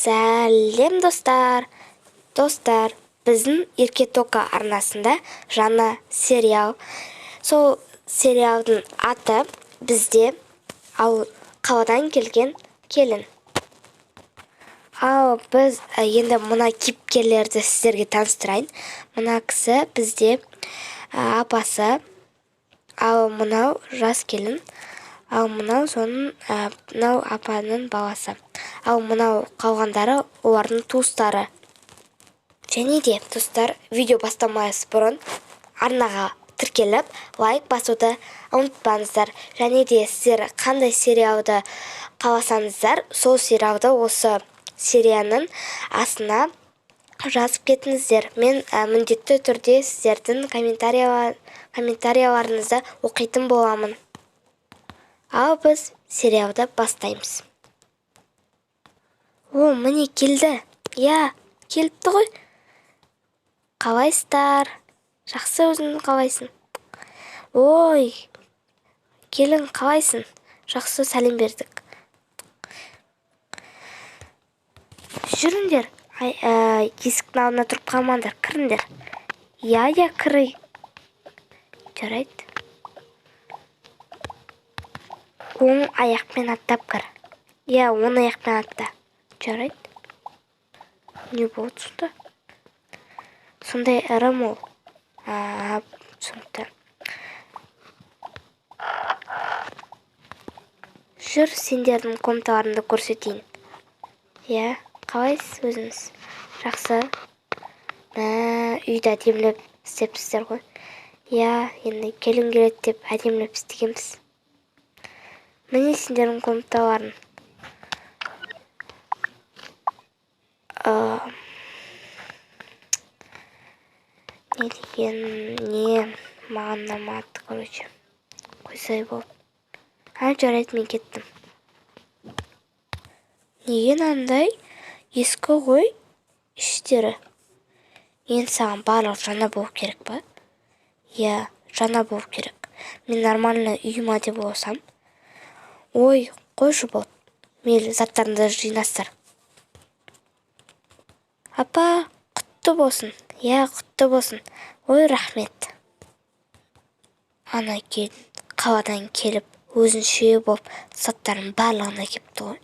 Сәлем, достар! Достар, біздің Еркетока арнасында жаңа сериал. Сол сериалдың аты бізде ал «Қаладан келген келін». Ал біз енді мына кейіпкерлерді сіздерге таныстырайын. Мына кісі бізде апасы, ал мынау жас келін, ал мынау соның мынау апаның баласы, ал мынау қалғандары олардың туыстары. Және де, достар, видео бастамас бұрын арнаға тіркеліп, лайк басуды ұмытпаңыздар. Және де сіздер қандай сериалды қаласаңыздар, сол сериалды осы серияның астына жазып кетіңіздер. Мен міндетті түрде сіздердің комментарияларыңызды оқитын боламын. Ал біз сериалды бастаймыз. О, міне, келді. Иә, келіпті ғой. Қалайсыздар? Жақсы, өзің қалайсың? Ой, келін, қалайсың? Жақсы, сәлем бердік. Жүріңдер, есіктің алдына тұрып қалмаңдар, кіріңдер. Иә, кір. Жарайды. Оң аяқпен аттап кір. Иә, оң аяқпен атта. Жарайды. Не болды сонда? Сондай ырым ол. А, түсінікті. Жүр, сендердің комнаталарыңды көрсетейін. Иә, қалайсыз өзіңіз? Жақсы. Мә, үйді әдемілеп істепсіздер ғой. Иә, енді келін келеді деп әдемілеп істегенбіз. Міне, сендердің комнаталарың. Не деген не, маған ұнамады, короче. Қойсай, болды. А, жарайды, мен кеттім. Неге мынандай ескі ғой іштері? Енді саған барлығы жаңа болу керек па? Иә, жаңа болу керек. Мен нормально үй ма деп ойласам. Ой, қойшы, болды. Мейлі, заттарыңды жинастыр. Апа, құтты болсын. Иә, құтты болсын. Ой, рахмет. Ана келін қаладан келіп, өзінше болып, заттардың барлығын әкепті ғой.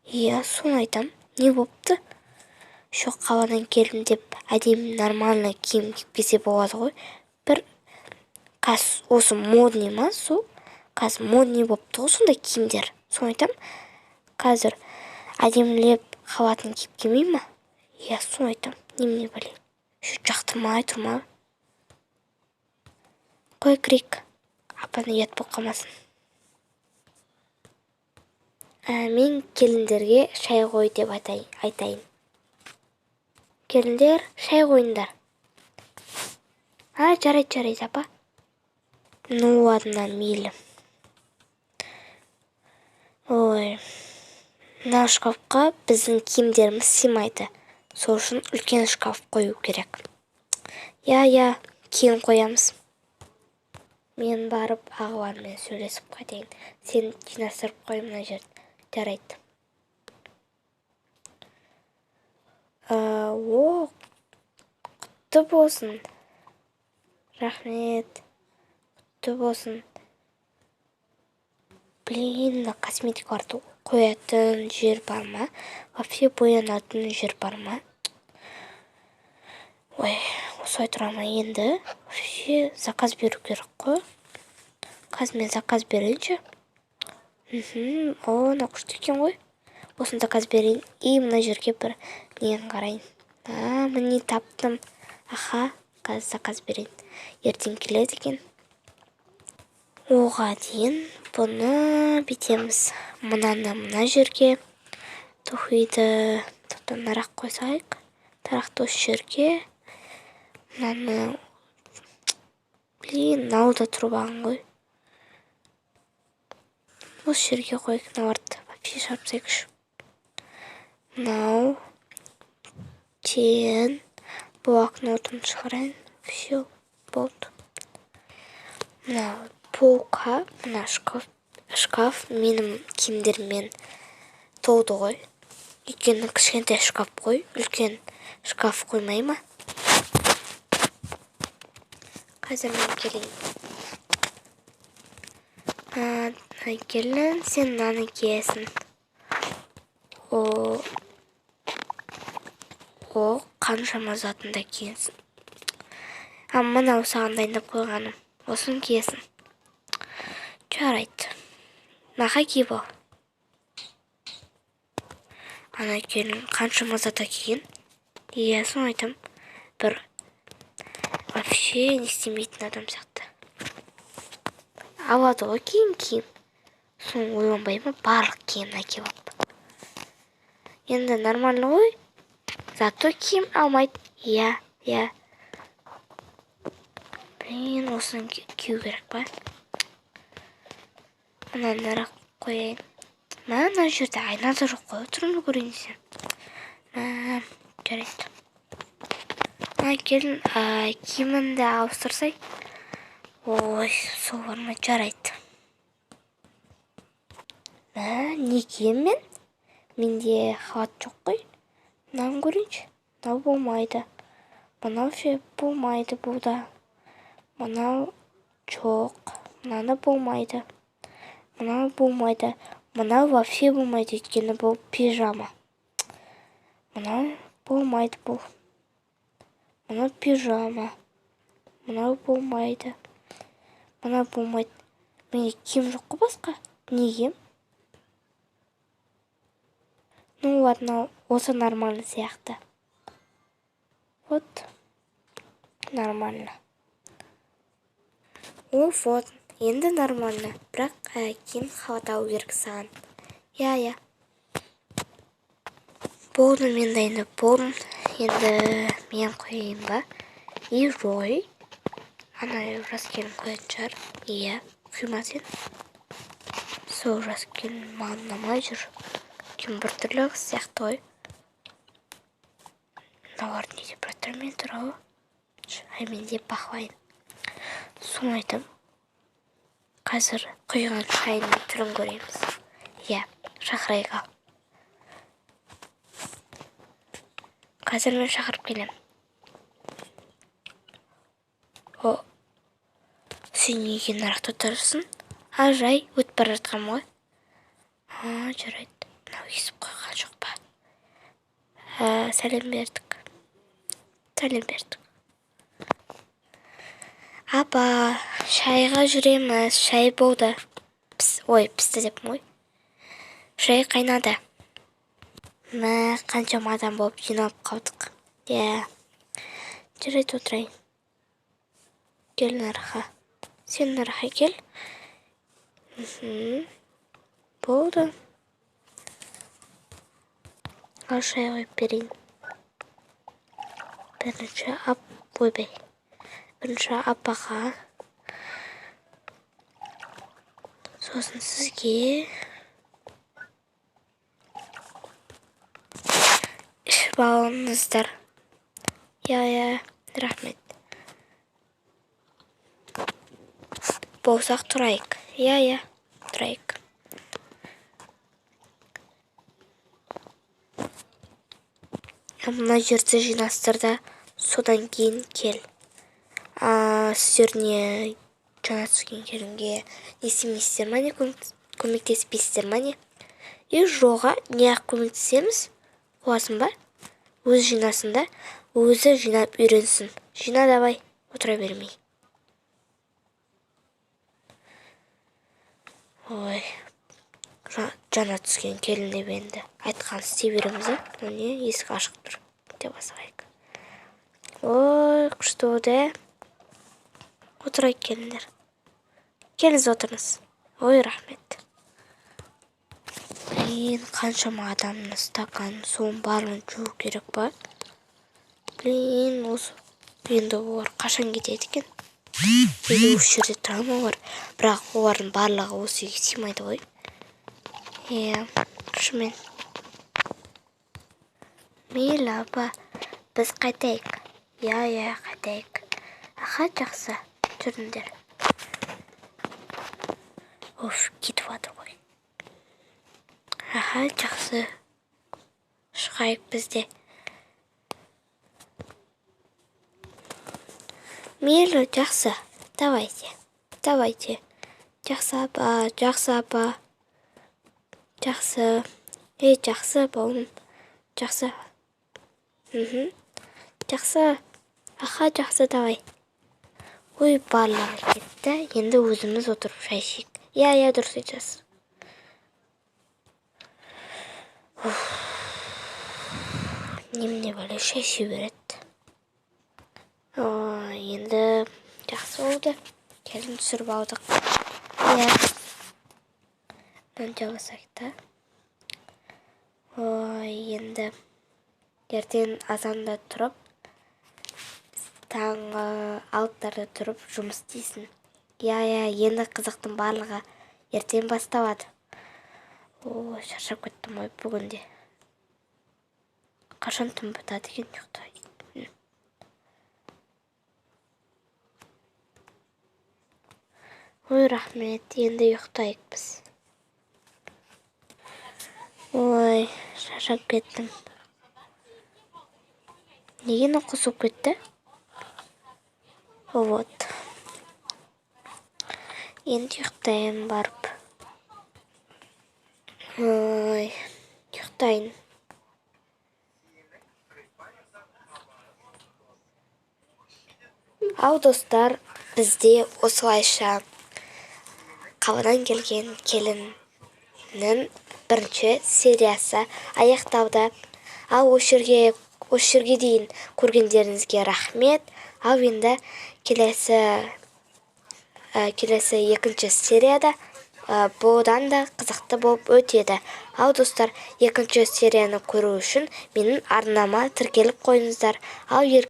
Иә, соны айтам. Не болыпты? Еще қаладан келдім деп, әдемі, нормально киім киіп келсе болады ғой. Бір қазір осы модный ма сол? Қазір модный болыпты ғой сондай киімдер. Соны айтам. Қазір әдемілеп халатын киіп келмей ма? Иә, соны айтам. Немене, бәле? Еще жақтырмай тұр ма? Қой, кірейік. Апаны ұят болып қалмасын. Мен келіндерге шай қой деп айтайын. Келіндер, шай қойыңдар. А, жарайды, жарайды, апа. Ну ладно, мейлі. Ой, мына шкафқа біздің киімдеріміз сыймайды. Сол үшін үлкен шкаф қою керек. Иә, кейін қоямыз. Мен барып ағаларыммен сөйлесіп қайтайын. Сен жинастырып қой мына жерді. Жарайды. О, құтты болсын. Рахмет. Құтты болсын. Блин, мына косметикаларды қоятын жер бар ма? Вообще боянатын жер бар ма? Ой, осылай тұра ма енді? Вообще заказ беру керек қой. Қазір мен заказ берейінші. О, мынау күшті екен ғой. Осыны заказ берейін. И мына жерге бір нені қарайын. А, міне, таптым. Аха, қазір заказ берейін. Ертең келеді екен. Оға дейін бұны бүйтеміз. Мынаны мына жерге, духиді тоқта, мынарақ қойсайық. Тарақты осы жерге. Мынаны, блин, мынау да тұрып алған ғой. Осы жерге қояйық, мыналарды вообще шығарып тастайықшы. Мынау тен блокнотын шығарайын. Все, болды. Мына полка, мына шкаф, шкаф менің киімдеріммен толды ғой. Өйткені кішкентай шкаф қой, үлкен шкаф қоймай ма? Қазір мен келейін. Келін, сен мынаны киесің. О, қаншама затын да киесің. Мынау саған дайындап қойғаным. Осыны киесің. Жарайды. Нақа киіп ал. Ана келін қаншама зат әкелген. Иә, соны айтам. Бір вообще не істемейтін адам сияқты. Алады ғой киім. Соны ойланбай ма, барлық киімін әкеліп алып. Енді нормально ғой. Зато киім алмайды. Иә, иә. Блин, осыны кию керек па? Мынаны рақ қояйын. Мына жерде айна да жоқ қой, отырмын көрейін десем. Жарайды. Мына келін, киіміңді ауыстырсай. Ой, сол бар ма, жарайды. Не киемін мен? Менде халат жоқ қой. Мынаны көрейінші. Мынау болмайды. Мынау ше болмайды бұл да. Мынау жоқ. Мынаны болмайды. Мынау болмайды. Мынау вообще болмайды, өйткені бұл пижама. Мынау болмайды бұл. Мынау пижама. Мынау болмайды. Мынау болмайды. Менде киім жоқ қой басқа. Не кием? Ну ладно, осы нормально сияқты. Вот. Нормально. О, вот. Енді нормально. Бірақ кейін халат алу керек саған. Иә, иә. Болды, мен дайындап болдым. Енді мен қояйын ба? И жой. Ана жас келін қоятын шығар. Иә, құйма сен. Сол жас келін маған ұнамай жүр. Кім біртүрлі қыз сияқты ғой. Мыналардың неде біртүрлі тұр ау. Ай, мен де бақылайын. Соны айтам. Қазір құйған шайының түрін көреміз. Иә, шақырайық ал. Қазір мен шақырып келем. О, сен неге нарықта тұрсың? А, жай өтіп бара жатқанмын ғой. А, жарайды. Мынау естіп қойған жоқ па? Сәлем бердік. Сәлем бердік. Апа, шайға жүреміз. Шай болды. Ой, пісті деппін ғой. Шай қайнады. Мә, қаншама адам болып жиналып қалдық. Иә. Жарайды, отырайын. Кел нарыққа. Сен нарыққа кел. Болды. Ал шай қойып берейін. Бірінші ойбай. Бірінші апаға. Сосын сізге. Ішіп алыңыздар. Иә, иә, рахмет. Болсақ тұрайық. Иә, иә, тұрайық. Мына жерді жинастыр да, содан кейін кел. Сіздер не жаңа түскен келінге не істемейсіздер ма, не көмектеспейсіздер ма, не? И жоға, не ақ көмектесеміз? Қуасың ба? Өзі жинасын да, өзі жинап үйренсін. Жина давай, отыра бермей. Ой, жаңа түскен келін деп енді айтқан істей береміз, а? Мынау не, есік ашық тұр деп асығайық. Ой, күшті болды, ә? Отырайық, келіндер. Келіңіз, отырыңыз. Ой, рахмет. Блин, қаншама адамның стаканын, суын барлығын жуу керек па? Блин, осы енді олар қашан кетеді екен? Или осы жерде тұра ма олар? Бірақ олардың барлығы осы үйге сыймайды ғой. Иә, шынымен. Мейлі, апа, біз қайтайық. Иә, иә, қайтайық. Аха, жақсы, жүріңдер. Оф, кетіп жатыр ғой. Аха, жақсы. Шығайық бізде. Мейлі, жақсы. Давайте. Давайте. Жақсы апа, жақсы апа. Жақсы. Ей, жақсы, бауырым. Жақсы. Жақсы. Аха, жақсы, давай. Ой, барлығы кетті. Енді өзіміз отырып шай ішейік. Иә, иә, дұрыс айтасыз. Немене бәле шай іше береді. Енді жақсы болды. Келін түсіріп алдық. Иә. Мынаны жабасақ та. Ой, енді ертең азанда тұрып, таңғы 6-ларда тұрып жұмыс істейсің. Иә, иә, енді қызықтың барлығы ертең басталады. О, шаршап кеттім ғой бүгінде. Қашан түн батады екен ұйықтайын. Ой, рахмет, енді ұйықтайық біз. Ой, шаршап кеттім. Неге мынау қосылып кетті? Вот. Енді ұйықтайын барып. Ой, ұйықтайын. Ал достар, бізде осылайша қаладан келген келіннің бірінші сериясы аяқталды. Ал осы жерге дейін көргендеріңізге рахмет. Ал енді келесі екінші серияда бұдан да қызықты болып өтеді. Ал достар, екінші серияны көру үшін менің арнама тіркеліп қойыңыздар. Ал